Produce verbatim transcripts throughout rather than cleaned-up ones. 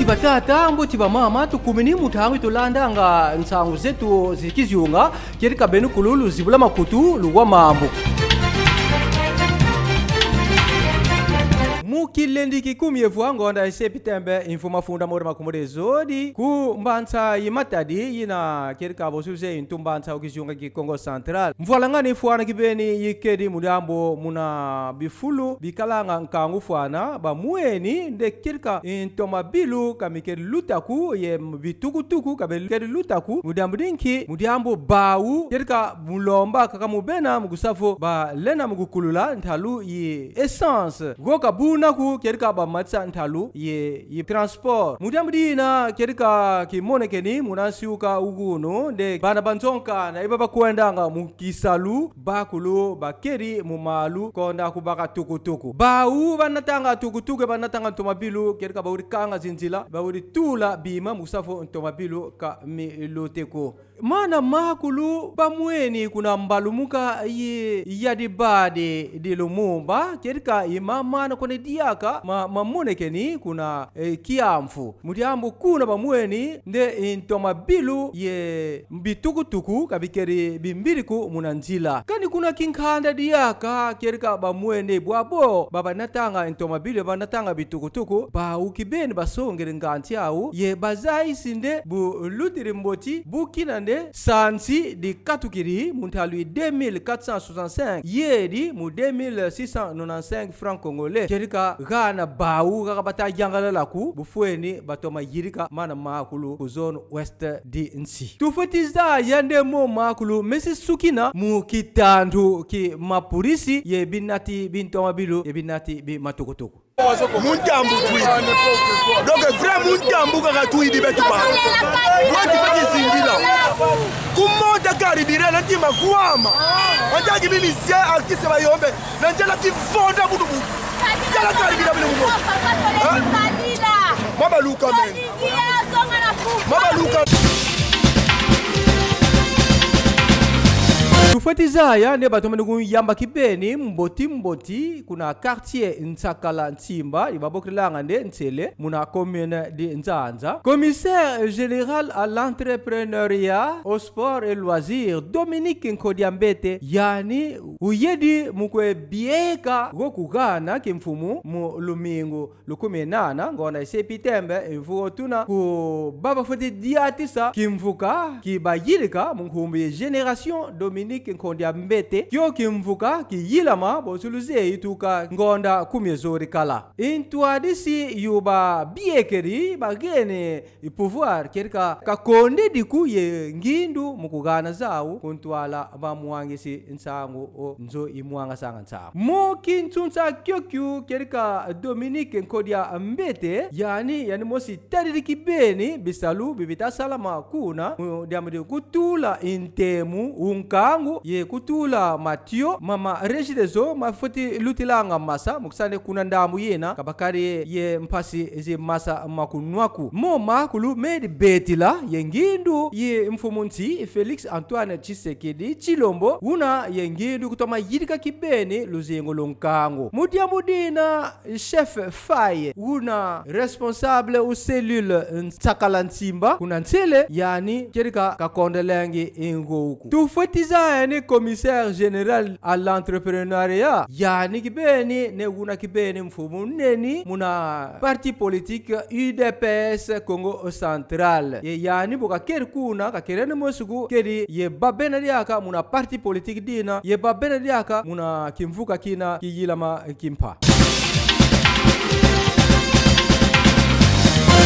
Batata, mbote, bamama, tukumini mu ntangu yi tulandanga nsangu zetu zi kizunga, kedika benu kulu luzibula makutu, luwa mambu. Mu kilendi ki kumi ye vwa, ngonda yi septembre, mvu mafunda mole makumole zodi, ku mbanza yi Matadi, yina kedika bosuze yi ntu mbanza wu kizunga ki Kongo Central, mvwalangani fwana kibeni yi kedi mu diambu muna bifulu bikalanga nkangu fwana, bamweni nde kedika ntomabilu ka mikedi luta ko, ye bitukutuku ka bikedi luta ko. Mu diambu di nki? Mu diambu bawu kedika mu lomba kaka mu bena mu kusa vo balenda mu kukulula ntalu yi essence. Go ka buna ko, kedika bamatisa ntalu yi, yi transport. Mu diambu dina kedika kimonekeni muna nsiuka wu gunu, nde bana ba nzonkana yi ba bakwendanga mu kisalu, bakulu bakedi mu malu konda kubaka tukutuku. Bawu banatanga tukutuku, banatanga ntomabilu, kedika bawidi kanga zinzila, bawidi tula bima mu kusa vo ntomabilu ka miluti ko. Mana makulu bamweni kuna mbalumuka yi, ya dibadi di Lumumba, kedika yi mamana kone diaka ma, mamonekeni kuna, eh, kiamfu. Mu diambu kuna bamweni nde ntomabilu ye bitukutuku ka bikedi bimbidi ko muna nzila. Kani kuna kinkanda diaka kedika bamweni bwabo ba banatanga ntomabilu, ba banatanga bitukutuku, bawu kibeni basongele nganzi awu, ye bazayisi nde bu lutidi mboti, bu kina nde sansi dikatukidi mu ntalu yi deux mille quatre cent soixante-cinq, yedi mu deux mille six cent nonante-cinq francs congolais. Kedika gana bawu kaka bata yangalala ko, bu fweni batoma yidika mana makulu ku zone ouest di nsi. Tufweti zaya nde mo makulu mesi sukina mu kitandu ki mapulisi ye binati bi ntomabilu ye binati bi matukutuku. Mu ntambu twidi. Donc, vrai mu ntambu kaka twidi betu ba. Bwe tufweti zingila. Ku mota carburant na ntima kwama. En tant que musicien, artiste bayombe, na nzala kivonda budu budu. Nzala carburant bino mu mota. Hein? Mabaluka, men. Mabaluka. Tufweti zaya nde batomene kuyamba kibeni mboti mboti kuna quartier Nsakala Nsimba, yi babokilanga nde Nsele, muna commune di Nzanza. Commissaire général à l'entrepreneuriat, au sport et loisirs, Dominique Nkodia Mbete, yandi uyedi mu kwe bieka go kugana kimfumu mu lumingu lukumi nana, ngonda yi septembre, mvu wo tuna, ku ba bafweti diatisa kimvuka ki bayidika mu nkumbu yi Génération Dominique Nkodia Mbete. Kio kimvuka kiyilama, bosi luzeyi, tuka ngonda kumi ye zodi kala. Ntwadisi yu babiekedi bagene yi pouvoir, kedika kakondedi ko ye ngindu mu kugana zawu ku ntwala bamwangisi nsangu o nzo yi mwangasanga nsangu. Mu kinsunsa kiokio, kedika Dominique Nkodia Mbete, yandi, yandi mosi tadidi kibeni bisalu bi bita salama kuna, mu diambu di kutula ntemu wu nkangu ye kutula matio ma ma Regideso mafweti lutilanga masa, mu kusa nde kuna ndambu yina ka bakadi ye mpasi zi masa ma kunwa ko. Mo makulu medi betila ye ngindu yi mfumu nsi Félix Antoine Tshisekedi Tshilombo, una ye ngindu kutoma yidika kibeni luzingu lu nkangu. Mu diambu dina, chef Faye, una responsable wu cellule Nsakala Nsimba kuna Nsele, yandi kedika kakondelenge ngo uku. Tufweti zaya nde commissaire général à l'entrepreneuriat, yandi kibeni nde una kibeni mfumu neni muna parti politique U D P S Kongo Central. Ye yandi bu kakedi kuna, kakedi yandi mosi ko, kedi ye babena diaka muna parti politique dina, ye babena diaka muna kimvuka kina kiyilama kimpa.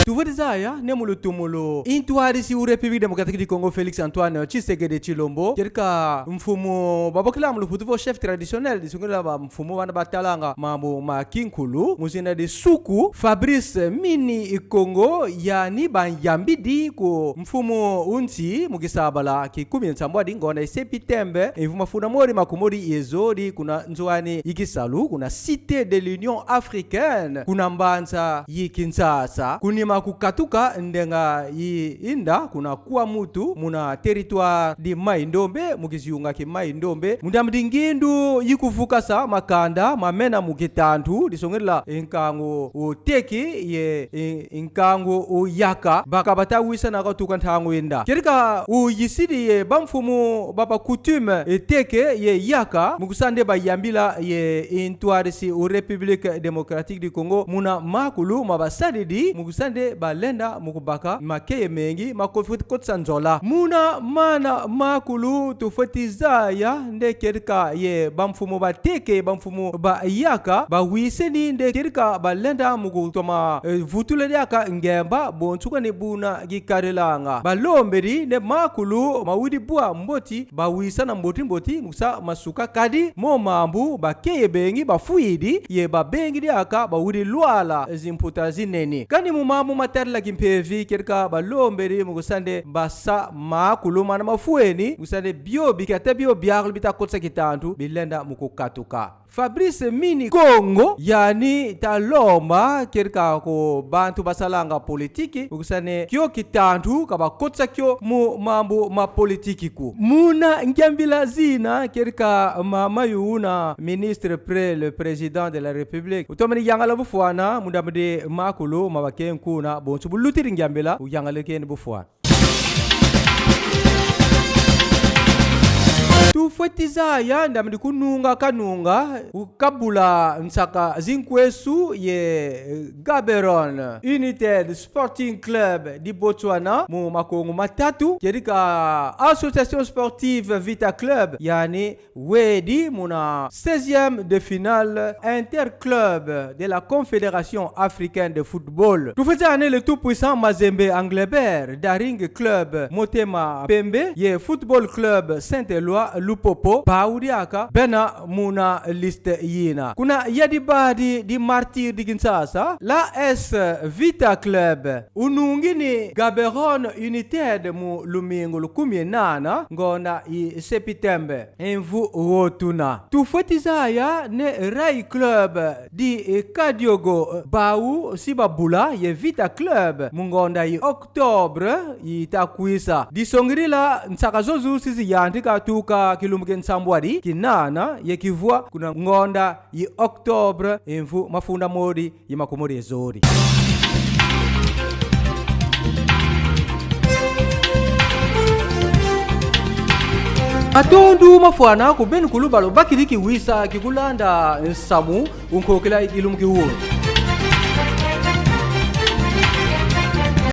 Tufweti zaya nde mu lutumu lu ntwadisi wu République démocratique du Congo, Félix Antoine Tshisekedi Tshilombo, kedika mfumu babokila mu luputu vo chef traditionnel, disungila bamfumu bana batalanga mambu ma kinkulu, mu zina di suku, Fabrice Mini Kongo, yandi bayambidi ku mfumu wu nsi mu kisabala ki kumi ye nsambwadi, ngonda yi septembre, mvu mafunda mole makumole ye zodi, kuna nzo ani yi kisalu, kuna Cité de l'Union Africaine, kuna mbanza yi Kinshasa. Kunima ma kukatuka ndenga yi inda kuna Kwamouth, muna territoire di Mai-Ndombe, mu kizunga ki Mai-Ndombe, mu diambu di ngindu yi kuvukasa makanda mamena mu kitantu, disongidila nkangu u teke ye, e, nkangu u yaka, ba ka bata wisana ko tuka ntangu inda. Kedika uyisidi ye bamfumu ba ba coutume, e, teke ye yaka, mu kusa nde bayambila ye ntwadisi u République Démocratique du Congo muna makulu ma basadidi, mu kusa nde balenda mu kubaka makeye mengi ma kofut-, kotisa nzola. Muna mana makulu tufweti zaya nde kedika ye bamfumu ba teke, bamfumu ba yaka, bawiseni nde kedika balenda mu kutoma, e, vutula diaka ngemba, bonso kani buna kikadilanga. Balombedi nde makulu mawidi bwa mboti, bawisana mboti mboti, mu kusa masuka, kadi mo mambu bakeye bengi bafwidi, ye babengi diaka bawidi lwala zimputa zineni. Kani mu mambu matadila kimpeve, kedika balombedi mu kusa nde basa makulu mana mafweni, mu kusa nde bio bikete, bio biakulu bita kotisa kitantu bilenda mu kukatuka. Fabrice Mini Kongo, yani ta lomba kedika ku bantu basalanga politiki, mu kusa nde kio kitantu ka bakotisa kio mu mambu ma politiki ko. Muna ngiambila zina, kedika mama yu una ministre près le président de la République utomene yangala bufwana mu diambu di makulu ma bakeye nkuna, bonso bu lutidi ngiambila, uyangala keni bufwana. Tufweti zaya nda mu di kununga kanunga ukabula nsaka zinkwesu ye Gaborone United Sporting Club di Botswana mu makongo matatu, kedika Association Sportive Vita Club, yani wedi muna seizième de finale interclub de la Confédération africaine de football. Tufweti zaya nde le tout-puissant Mazembe Englebert, Daring Club Motema Pembe ye Football Club Saint-Éloi Lupopo, bau diaka bena muna liste yina. Kuna yadi badi di Martyrs di Kinshasa, l'A S Vita Club unungini Gaborone United mu lumingu lukumi ye nana, ngonda yi sepitembe, mvu wo tuna. Tufweti zaya nde Rail Club di, eh, Kadiogo, eh, bau si babula ye Vita Club mu ngonda yi octobre yita kwisa. Disongidila nsaka zozo si ziyantika tuka kilumbu ki nsambwadi, kinana ye kivwa kuna ngonda yi octobre, mvu mafunda modi ye makumodi ye zodi. Matondo mafwana ku beno kulu ba lubakidi kiwisa ki kulanda nsamu u nkokila yi kilumbu ki wunu.